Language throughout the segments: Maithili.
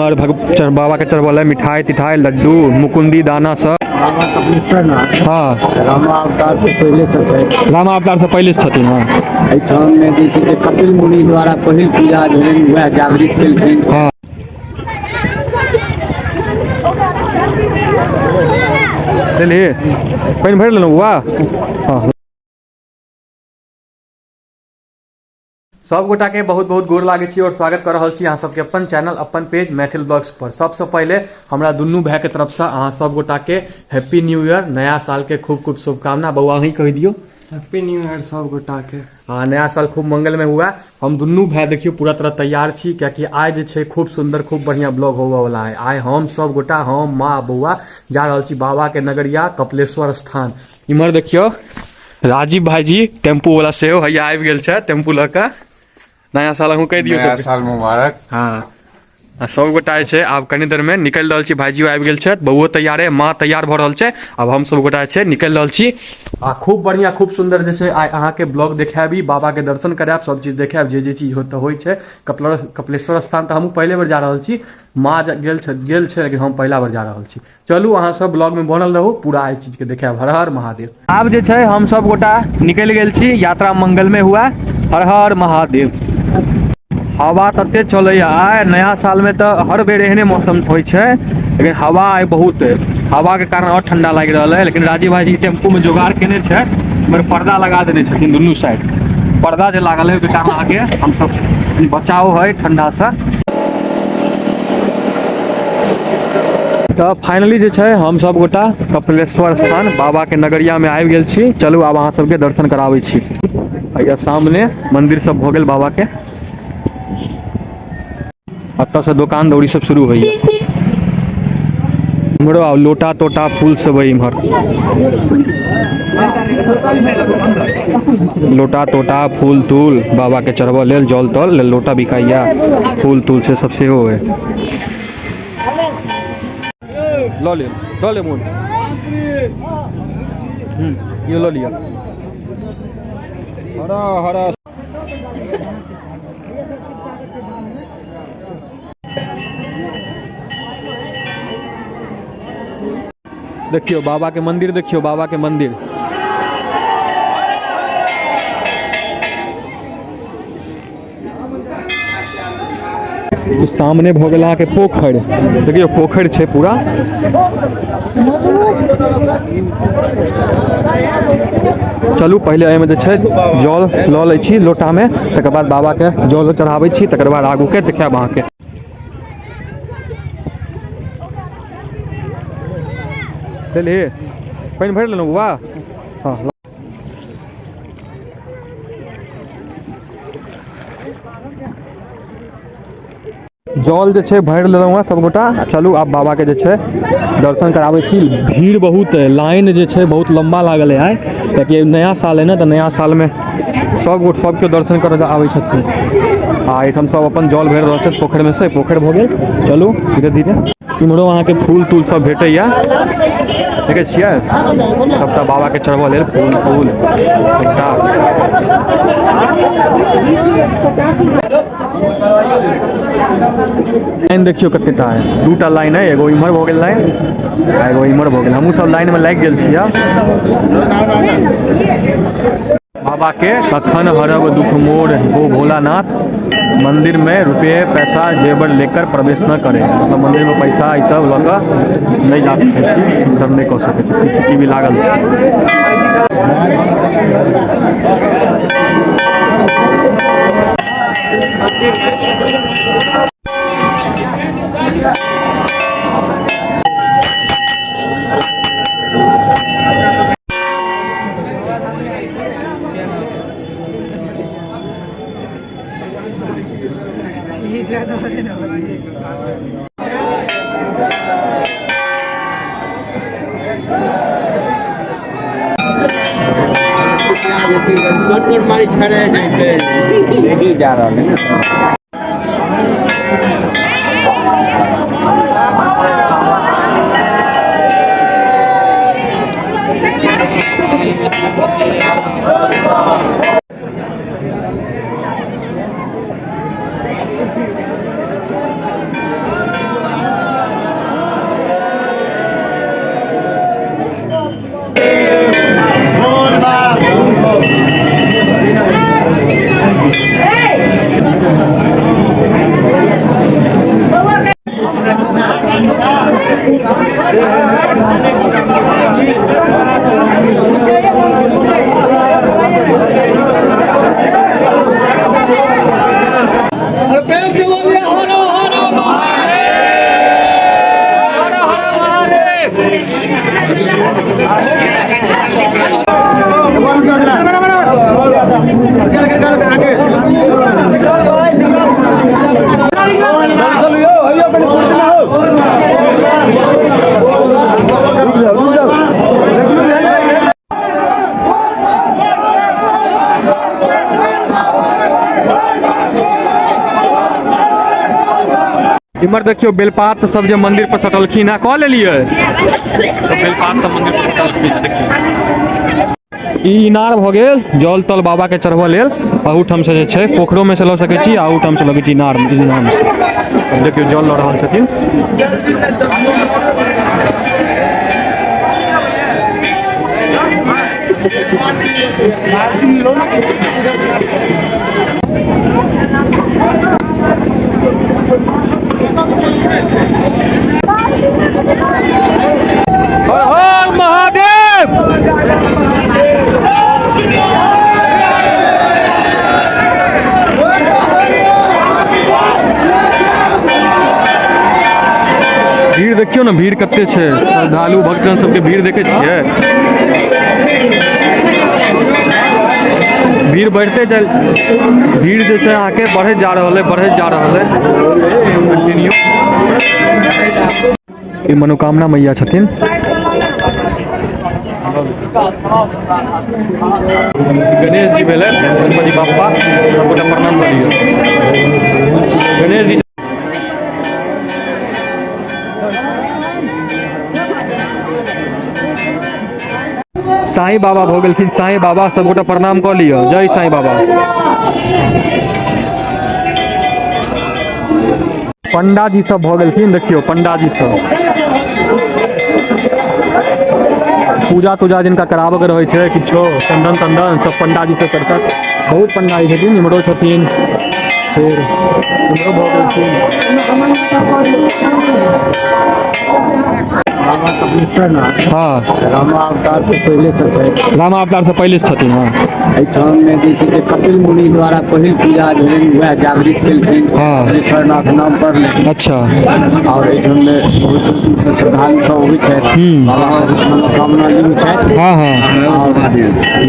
इम्हर बाबा के चढ़बऽ लए मिठाई तिठाई लड्डू मुकुंदी दाना सब। बाबा कपिलेश्वर नाथ। हाँ। रामावतार से पहले से छै। रामावतार से पहले से छथिन। हाँ। एहिठाम में जे छै से कपिल मुनि द्वारा पहिल पूजा भेलनि, वएह जागृत केलखिन। हाँ। लेलही? पानि भरि लेलहुँ बौआ? हाँ। सब गोटा के बहुत बहुत गोर लागै छी और स्वागत कर रहल छी अहाँ सबके अपन चैनल अपन पेज मैथिल ब्लॉग्स पर। सबसे पहिले हमरा दुनू भाई के तरफ से अहाँ सब गोटा के हैप्पी न्यू ईयर, नया साल के खूब खूब शुभकामना। बौआ अहीं कहि दियौ। हैप्पी न्यू ईयर सब गोटा के। हाँ, नया साल खूब मंगलमय हुआ। हम दुनू भाई देखियो पूरा तरह तैयार छी, कियाकि आइ जे छै खूब सुंदर खूब बढ़िया ब्लॉग होबऽ वाला है। आइ हम सब गोटा, हम माँ बौआ जा रहल छी बाबा के नगरिया कपिलेश्वर स्थान। इम्हर देखियो राजीव भाईजी टेम्पू वाला सेहो हैया आबि गेल छै टेम्पू लऽ कऽ। नया साल अहूँ कहि दियौ नया सबके। साल मुबारक। हाँ, आ सब गोटा जे छै आब कनी देर में निकलि रहल छी। भाईजी आबि गेल छथि, बौओ तैयार है, माँ तैयार भऽ रहल छै। आब हम सब गोटा जे छै निकलि रहल छी। आ खूब बढ़िया खूब सुंदर जे छै आइ अहाँके ब्लॉग देखाबी, बाबा के दर्शन करायब, सब चीज देखायब, जे जे चीज होत होइ छै। कपिलेश्वर स्थान तऽ हमहूँ पहिले बेर जा रहल छी। माँ गेल छै, गेल छै, लेकिन हम पहिला बेर जा रहल छी। चलू अहाँ सब ब्लॉग में बनल रहू, पूरा एहि चीज के देखायब। हर हर महादेव। आब जे छै हम सब गोटा निकलि गेल छी, यात्रा मंगलमय हुआ। हर हर महादेव। हवा तते चलैया आइ नया साल में, तऽ हर बेर एहने मौसम होइ छै, लेकिन हवा आइ बहुत है। हवा के कारण और ठंडा लागि रहल है। लेकिन राजीव भाईजी टेम्पू में जोगाड़ केने छै, मगर पर्दा लगा देने छथिन दुनू साइड। पर्दा जे लागल है ओहिके कारण अहाँके हमसब बचाव है ठंडा से। तऽ फाइनली जे छै हम सब गोटा कपिलेश्वर स्थान बाबा के नगरिया में आबि गेल छी। चलू आब अहाँ सबके दर्शन कराबै छी। हैया सामने मंदिर सब भऽ गेल बाबा के। एतऽ से दोकान दौरी सब शुरू होइया। इम्हरो आब लोटा तोटा फूल सब है। इम्हर लोटा तोटा फूल तूल बाबा के चढ़बऽ लेल, जल तल लेल लोटा बिकाइया, फूल तूल से सब सेहो है। लऽ ले, लऽ ले मोन। यो लऽ लिअ। हरा हरा। देखियौ बाबा के मंदिर, देखियौ बाबा के मंदिर। सामने भऽ गेल अहाँके पोखरि। देखियौ पोखरि छै पूरा। चलू पहिले एहिमे जे छै जल लऽ लै छी लोटामे, तकर बाद बाबाके जल चढ़ाबै छी, तकर बाद आगूके देखायब अहाँके। लेलही? पानि भरि लेलहुँ बौआ? हाँ। जल जे छै भरि लेलहुँ हँ सबगोटा। आ चलू आब बाबाके जे छै दर्शन कराबै छी। भीड़ बहुत है, लाइन जे छै बहुत लम्बा लागल है आइ, कियाकि नया साल है ने, तऽ नया सालमे सब सबके दर्शन करऽ आबै छथिन। आ एहिठाम सब अपन जल भरि रहल छथि पोखरिमे से। पोखरि भऽ गेल। चलू धीरे धीरे इम्हरो अहाँके फूल तूल सब भेटैया। देखै छियै सबटा बाबाके चढ़बऽ लेल फूल तूल सबटा। लाइन देखियौ कतेटा है, दूटा लाइन है, एगो इम्हर भऽ गेल लाइन आ एगो इम्हर भऽ गेल। हमहूँ सब लाइनमे लागि गेल छी। बाबा के कखन हरब दुख मोर हो भोलानाथ, मंदिर में रुपये पैसा जेवर लेकर प्रवेश न करे। मतलब मंदिर में पैसा ई सब लऽ कऽ नहि जा सकै छी, एंटर नहि कऽ सकै छी। सीसीटीवी लागल छै। शॉर्टकट मारी छड़े जैते जा रहल है ना। इम्हर देखियौ बेलपात सब जे मंदिर पर सटलखिन है, कऽ लेलियै तऽ बेलपात सब मंदिर पर सटलखिन है। देखियौ ई इनार भऽ गेल जल तल बाबा के चढ़बऽ लेल। अहूठाम से जे छै पोखरो में से लऽ सकै छी, आ अहूठाम से लगै छी इनार, इनार में से। देखियौ जल लऽ रहल छथिन। हर हर महादेव। भीड़ देखियौ ने, भीड़ कते छै, श्रद्धालु भक्तगण सबके भीड़ देखै छियै। भीड़ बढ़ते चल, भीड़ जे छै अहाँके बढ़ैत जा रहल है, बढ़ैत जा रहल है कंटिन्यू। ई मनोकामना मैया छथिन। गणेश जी भेलै, गणपति बाप्पा, सबगोटा प्रणाम करियौ गणेश जी। साईं बाबा भऽ गेलखिन, साईं बाबा, सबगोटा प्रणाम कऽ लिअ, जय साईं बाबा। पंडा जी सब भऽ गेलखिन, देखियौ पंडा जी सब पूजा तूजा जिनका कराबऽ के रहै छै, किछो चंदन तंदन सब पंडा जी सब करता। बहुत पंडा जी छथिन, इम्हरो छथिन, फेर इम्हरो भऽ गेलखिन। बाबा कपिलेश्वरनाथ हाँ, रामावतार से पहले से छै। रामावतार से पहले से छथिन। हाँ, एहिठाम में जे छै से कपिल मुनि द्वारा पहिल पूजा भेलनि, वएह जागृत केलखिन। हाँ। कपिलेश्वरनाथ नाम पड़लै। अच्छा। और एहिठाम में बहुत दूर से श्रद्धालु सब अबै छथि। बाबा मनोकामना लिंग छथि। हाँ हाँ। और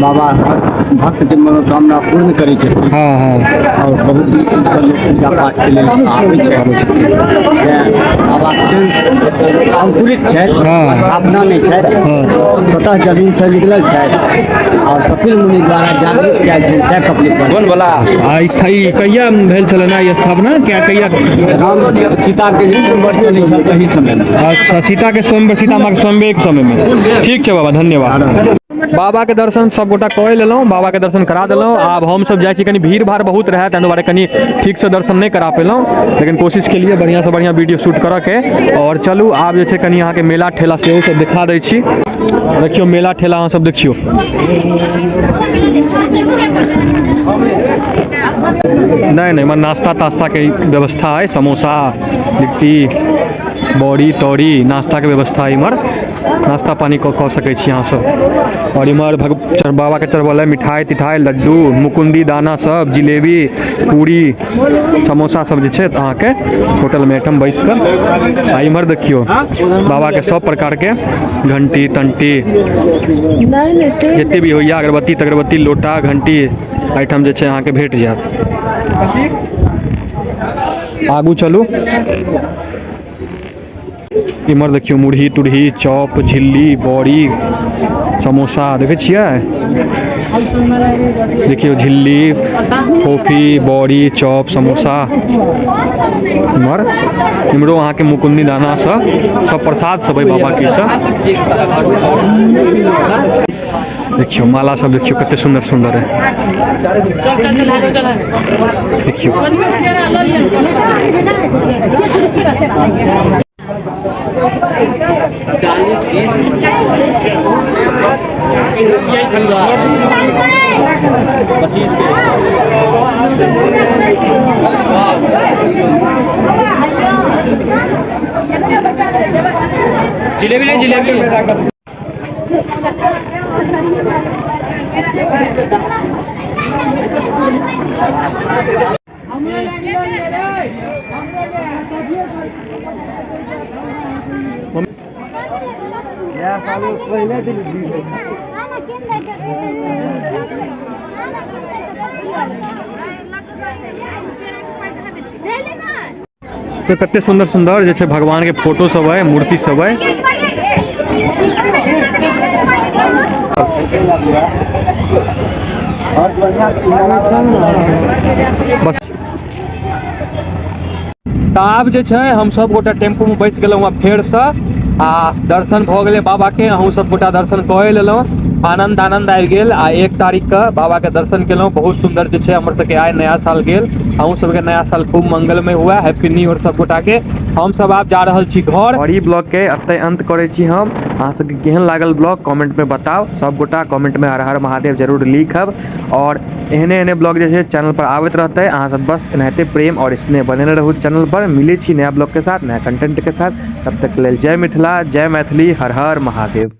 बाबा हर भक्त के मनोकामना पूर्ण करै छथिन। हाँ हाँ। और बहुत दूर दूर से लोग पूजा पाठ के लेल आबै छथि। तेँ बाबा अंकुरित छथि, हाँ। स्थापना नहि छथि, स्वतः जमीन से निकलल छथि और कपिल मुनि द्वारा जागृत कयल छनि, तेँ कपिलेश्वर। आ स्थायी कहिया भेल छलै ना ई स्थापना, क्या कहिया? राम सीता के स्वयंवर चलै छल तही समय में। अच्छा, सीता के स्वयंवर, सीता माँ के स्वयंवर के समय में। ठीक छै बाबा, धन्यवाद। बाबा के दर्शन सब गोटा कऽ लेलहुँ, बाबा के दर्शन करा देलहुँ। आब हम सब जाइ छी, कनी भीड़ भाड़ बहुत रहै ताहि दुआरे कनी ठीक से दर्शन नहि करा पेलहुँ, लेकिन कोशिश केलियै बढ़िआँ से बढ़िआँ वीडियो शूट करऽ के। और चलू आब जे छै कनी अहाँके मेला ठेला सेहो सब देखा दै छी। देखियौ मेला ठेला अहाँ सब देखियौ। नहीं नहीं, मन नाश्ता तास्ता के व्यवस्था है, समोसा लिट्टी बड़ी तौरी नाश्ता के व्यवस्था है। इम्हर नाश्ता पानी कऽ सकै छी अहाँ सब। और इम्हर बाबा के चढ़बल है मिठाई तिठाई, लड्डू, मुकुंदी दाना सब, जिलेबी, पूरी, समोसा सब जे छै अहाँके होटल में एहिठाम बैस कऽ। आ इम्हर देखियौ बाबा के सब प्रकार के घंटी तंटी जते भी होइया, अगरबत्ती तगरबत्ती, लोटा घंटी एहिठाम जे छै अहाँके भेट जायत। आगू चलू, इम्हर देखियौ मुरही तुरही, चॉप, झिल्ली, बड़ी, समोसा देखै छियै। देखियौ झिल्ली, कॉफी, बड़ी, चॉप, समोसा। इम्हर इम्हरो अहाँके मुकुंदी दाना सब, सब प्रसाद सब है बाबा के सब। देखियौ माला सब देखियौ कते सुंदर सुंदर है। देखियौ 40 20 25 के जिलेबी ले, जिलेबी। तो कते सुंदर सुंदर जे छै भगवान के फोटो सब है, मूर्ति सब है। बस तऽ आब जे छै हम सब गोटा टेम्पूमे बैस गेलहुँ हँ फेरसँ आ दर्शन भऽ गेलै बाबाके। अहूँ सब गोटा दर्शन कए लेलहुँ, आनन्द आनन्द आबि गेल। आ 1 तारीखके बाबाके दर्शन केलहुँ, बहुत सुन्दर जे छै हमर सबके आइ नया साल गेल। अहूँ सबके नया साल खूब मंगलमय हुए, हैप्पी न्यू ईयर सब गोटाके। हम सब आब जा रहल छी घर। और ई ब्लॉग के एतय अंत करै छी हम। अहाँ सबके केहन लागल ब्लॉग कमेंट में बताउ, सब गोटा कमेंट में हर हर महादेव जरूर लिखब। और एहने एहने ब्लॉग जे छै चैनल पर आबैत रहतै। अहाँ सब बस एनाहिते प्रेम और स्नेह बनेने रहू चैनल पर। मिलै छी नया ब्लॉग के साथ, नया कंटेंट के साथ। तब तक के लेल जय मिथिला, जय मैथिली, हर हर महादेव।